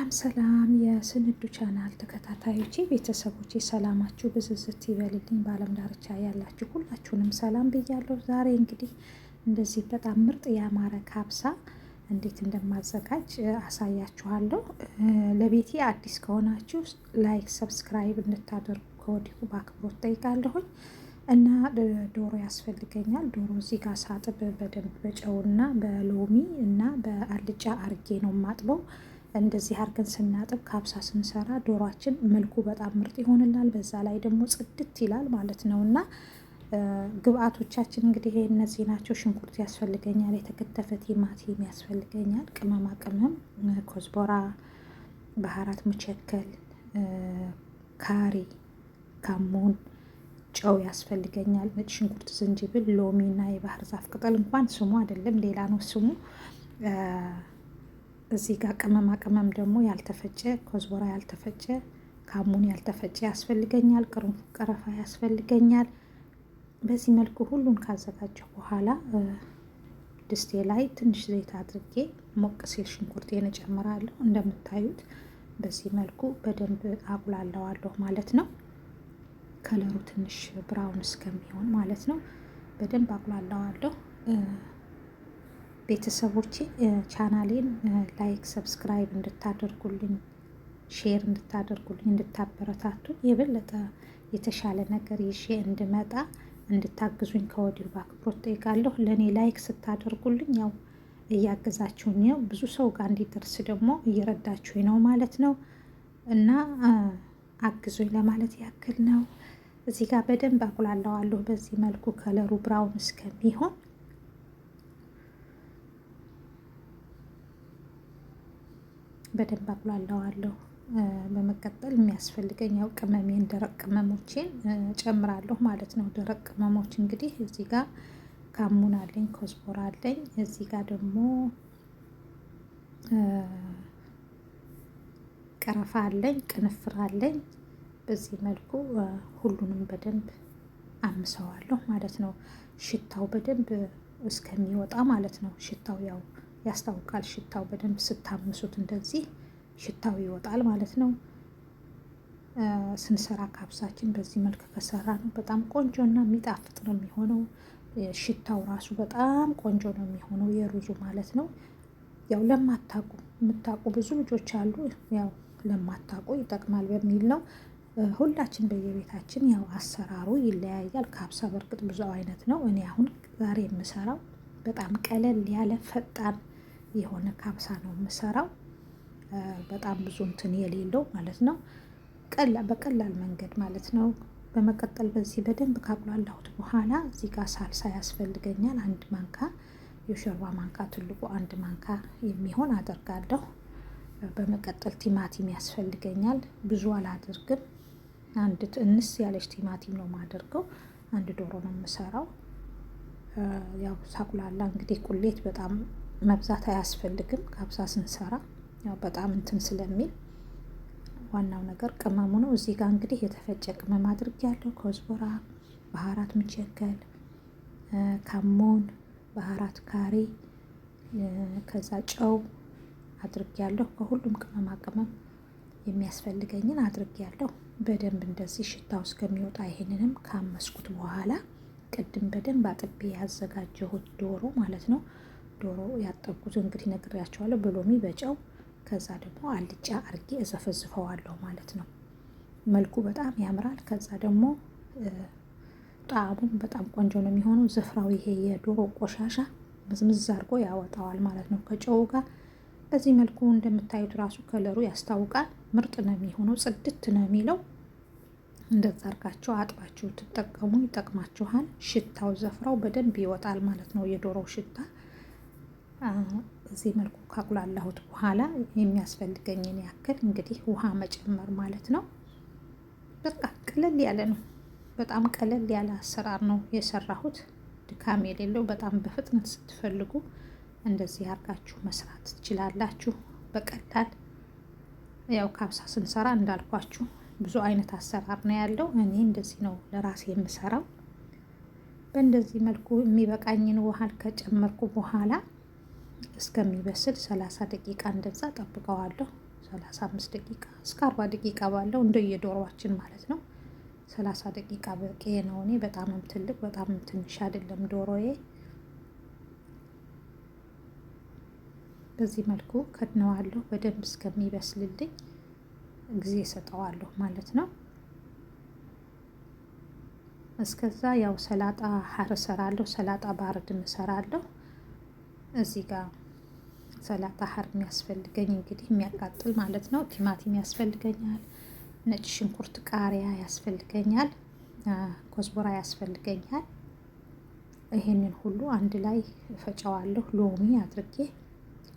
ሰላም ሰላም የስንዱ ቻናል ተከታታዮቼ ቤተሰቦቼ ሰላማችሁ ብዝዝት ይበልልኝ። በዓለም ዳርቻ ያላችሁ ሁላችሁንም ሰላም ብያለሁ። ዛሬ እንግዲህ እንደዚህ በጣም ምርጥ ያማረ ካብሳ እንዴት እንደማዘጋጅ አሳያችኋለሁ። ለቤቴ አዲስ ከሆናችሁ like፣ subscribe እንድታደርጉ ከወዲሁ በአክብሮት ጠይቃለሁኝ። እና ዶሮ ያስፈልገኛል። ዶሮ እዚህ ጋር ሳጥብ በደንብ በጨውና በሎሚ እና በአልጫ አርጌ ነው የማጥበው። እንደዚህ አርገን ስናጥብ ካብሳ ስንሰራ ዶሯችን መልኩ በጣም ምርጥ ይሆንላል። በዛ ላይ ደግሞ ጽድት ይላል ማለት ነው። እና ግብአቶቻችን እንግዲህ እነዚህ ናቸው። ሽንኩርት ያስፈልገኛል፣ የተከተፈ ቲማቲም ያስፈልገኛል፣ ቅመማ ቅመም፣ كزبرة፣ بهارات مشكل፣ ካሪ፣ ካሙን፣ ጨው ያስፈልገኛል። ነጭ ሽንኩርት፣ ዝንጅብል፣ ሎሚ እና የባህር ዛፍ ቅጠል እንኳን ስሙ አይደለም ሌላ ነው ስሙ። እዚህ ጋር ቅመማ ቅመም ደግሞ ያልተፈጨ كزبرة ያልተፈጨ ካሙን ያልተፈጨ ያስፈልገኛል። ቅርንፉድ ቀረፋ ያስፈልገኛል። በዚህ መልኩ ሁሉን ካዘጋጀሁ በኋላ ድስቴ ላይ ትንሽ ዘይት አድርጌ ሞቅ ሲል ሽንኩርቴን እጨምራለሁ። እንደምታዩት በዚህ መልኩ በደንብ አቁላለዋለሁ ማለት ነው። ከለሩ ትንሽ ብራውን እስከሚሆን ማለት ነው። በደንብ አቁላለዋለሁ። ቤተሰቦቼ ቻናሌን like፣ subscribe እንድታደርጉልኝ፣ share እንድታደርጉልኝ፣ እንድታበረታቱ የበለጠ የተሻለ ነገር ይዤ እንድመጣ እንድታግዙኝ ከወዲሁ በአክብሮት ጠይቃለሁ። ለእኔ like ስታደርጉልኝ ያው እያገዛችሁኝ ነው፣ ብዙ ሰው ጋር እንዲደርስ ደግሞ እየረዳችሁኝ ነው ማለት ነው እና አግዙኝ ለማለት ያክል ነው። እዚህ ጋር በደንብ አቁላለዋለሁ በዚህ መልኩ ከለሩ brown እስከሚሆን። በደንብ አቁላለዋለሁ። በመቀጠል የሚያስፈልገኝ ያው ቅመሜን ደረቅ ቅመሞቼን ጨምራለሁ ማለት ነው። ደረቅ ቅመሞች እንግዲህ እዚህ ጋር ካሙን አለኝ፣ كزبرة አለኝ። እዚህ ጋር ደግሞ ቀረፋ አለኝ፣ ቅንፍር አለኝ። በዚህ መልኩ ሁሉንም በደንብ አምሰዋለሁ ማለት ነው። ሽታው በደንብ እስከሚወጣ ማለት ነው። ሽታው ያው ያስታውቃል። ሽታው በደንብ ስታምሱት እንደዚህ ሽታው ይወጣል ማለት ነው። ስንሰራ ካብሳችን በዚህ መልክ ከሰራ ነው በጣም ቆንጆ እና የሚጣፍጥ ነው የሚሆነው። ሽታው ራሱ በጣም ቆንጆ ነው የሚሆነው የሩዙ ማለት ነው። ያው ለማታውቁ የምታውቁ ብዙ ልጆች አሉ። ያው ለማታውቁ ይጠቅማል በሚል ነው። ሁላችን በየቤታችን ያው አሰራሩ ይለያያል። ካብሳ በእርግጥ ብዙ አይነት ነው። እኔ አሁን ዛሬ የምሰራው በጣም ቀለል ያለ ፈጣን የሆነ ካብሳ ነው የምሰራው። በጣም ብዙ እንትን የሌለው ማለት ነው። በቀላል መንገድ ማለት ነው። በመቀጠል በዚህ በደንብ ካቁላላሁት በኋላ እዚህ ጋር ሳልሳ ያስፈልገኛል። አንድ ማንካ የሾርባ ማንካ ትልቁ አንድ ማንካ የሚሆን አደርጋለሁ። በመቀጠል ቲማቲም ያስፈልገኛል። ብዙ አላደርግም። አንድ ትንስ ያለች ቲማቲም ነው የማደርገው። አንድ ዶሮ ነው የምሰራው። ያው ሳቁላላ እንግዲህ ቁሌት በጣም መብዛት አያስፈልግም። ካብሳ ስንሰራ ያው በጣም እንትን ስለሚል ዋናው ነገር ቅመሙ ነው። እዚህ ጋር እንግዲህ የተፈጨ ቅመም አድርጌያለሁ። كزبرة፣ بهارات مشكل፣ ካሞን፣ بهارات ካሪ፣ ከዛ ጨው አድርጌያለሁ። ከሁሉም ቅመማ ቅመም የሚያስፈልገኝን አድርጌያለሁ። በደንብ እንደዚህ ሽታው እስከሚወጣ ይሄንንም ካመስኩት በኋላ ቅድም በደንብ አጥቤ ያዘጋጀሁት ዶሮ ማለት ነው። ዶሮ ያጠብኩት እንግዲህ ነግሬያቸዋለሁ፣ በሎሚ በጨው ከዛ ደግሞ አልጫ አርጌ እዘፈዝፈዋለሁ ማለት ነው። መልኩ በጣም ያምራል። ከዛ ደግሞ ጣዕሙም በጣም ቆንጆ ነው የሚሆነው። ዝፍራው ይሄ የዶሮ ቆሻሻ ምዝምዝ አድርጎ ያወጣዋል ማለት ነው ከጨው ጋር። በዚህ መልኩ እንደምታዩት ራሱ ከለሩ ያስታውቃል። ምርጥ ነው የሚሆነው፣ ጽድት ነው የሚለው። እንደዛ አርጋችሁ አጥባችሁ ትጠቀሙ፣ ይጠቅማችኋል። ሽታው ዘፍራው በደንብ ይወጣል ማለት ነው የዶሮው ሽታ። እዚህ መልኩ ካቁላላሁት በኋላ የሚያስፈልገኝን ያክል እንግዲህ ውሃ መጨመር ማለት ነው። በቃ ቀለል ያለ ነው። በጣም ቀለል ያለ አሰራር ነው የሰራሁት። ድካም የሌለው በጣም በፍጥነት ስትፈልጉ እንደዚህ አርጋችሁ መስራት ትችላላችሁ በቀላል። ያው ካብሳ ስንሰራ እንዳልኳችሁ ብዙ አይነት አሰራር ነው ያለው። እኔ እንደዚህ ነው ለራሴ የምሰራው። በእንደዚህ መልኩ የሚበቃኝን ውሃ ከጨመርኩ በኋላ እስከሚበስል 30 ደቂቃ እንደዛ ጠብቀዋለሁ። 35 ደቂቃ እስከ 40 ደቂቃ ባለው እንደየዶሮዋችን ማለት ነው። 30 ደቂቃ በቂ ነው። እኔ በጣምም ትልቅ በጣምም ትንሽ አይደለም ዶሮዬ። በዚህ መልኩ ከድነዋለሁ። በደንብ እስከሚበስልልኝ ጊዜ ሰጠዋለሁ ማለት ነው። እስከዛ ያው ሰላጣ حار እሰራለሁ። ሰላጣ بارد ም እሰራለሁ። እዚህ ጋር ሰላጣ حار የሚያስፈልገኝ እንግዲህ የሚያቃጥል ማለት ነው። ቲማቲም ያስፈልገኛል፣ ነጭ ሽንኩርት፣ ቃሪያ ያስፈልገኛል፣ كزبرة ያስፈልገኛል። ይሄንን ሁሉ አንድ ላይ ፈጨዋለሁ። ሎሚ አድርጌ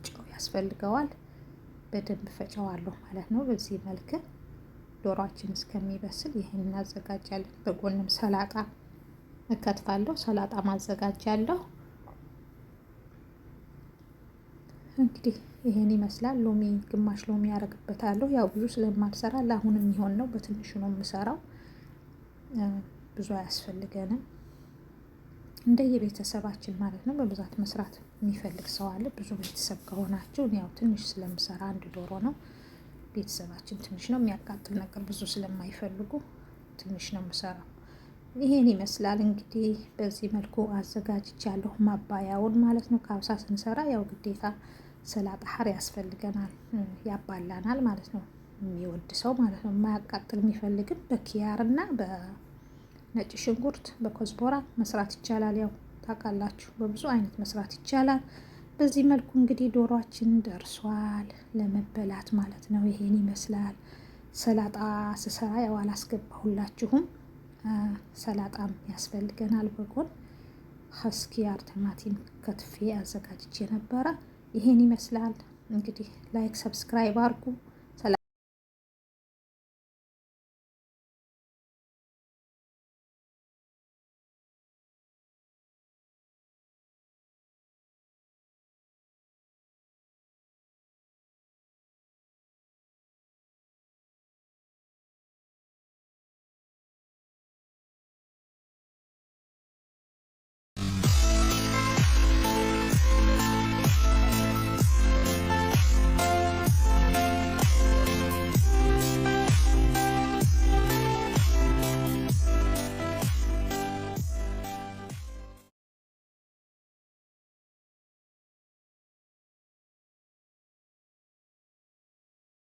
ጨው ያስፈልገዋል። በደንብ ፈጨዋለሁ ማለት ነው። በዚህ መልክ ዶሯችን እስከሚበስል ይህን እናዘጋጃለን። በጎንም ሰላጣ እከትፋለሁ። ሰላጣ ማዘጋጃለሁ። እንግዲህ ይሄን ይመስላል። ሎሚ ግማሽ ሎሚ ያደርግበታለሁ። ያው ብዙ ስለማልሰራ ለአሁን የሚሆን ነው። በትንሹ ነው የምሰራው። ብዙ አያስፈልገንም። እንደየቤተሰባችን ማለት ነው። በብዛት መስራት የሚፈልግ ሰው አለ። ብዙ ቤተሰብ ከሆናችሁ ያው ትንሽ ስለምሰራ አንድ ዶሮ ነው። ቤተሰባችን ትንሽ ነው። የሚያቃጥል ነገር ብዙ ስለማይፈልጉ ትንሽ ነው የምሰራው። ይሄን ይመስላል እንግዲህ በዚህ መልኩ አዘጋጅቻለሁ ማባያውን ማለት ነው። ካብሳ ስንሰራ ያው ግዴታ ሰላጣ حار ያስፈልገናል፣ ያባላናል ማለት ነው። የሚወድ ሰው ማለት ነው። የማያቃጥል የሚፈልግም በኪያር እና በነጭ ሽንኩርት በ كزبرة መስራት ይቻላል። ያው ታውቃላችሁ፣ በብዙ አይነት መስራት ይቻላል። በዚህ መልኩ እንግዲህ ዶሯችን ደርሷል ለመበላት ማለት ነው። ይሄን ይመስላል። ሰላጣ ስሰራ ያው አላስገባሁላችሁም። ሰላጣም ያስፈልገናል በጎን خس ኪያር ቲማቲም ከትፌ አዘጋጅቼ ነበረ። ይሄን ይመስላል እንግዲህ። Like subscribe አድርጉ።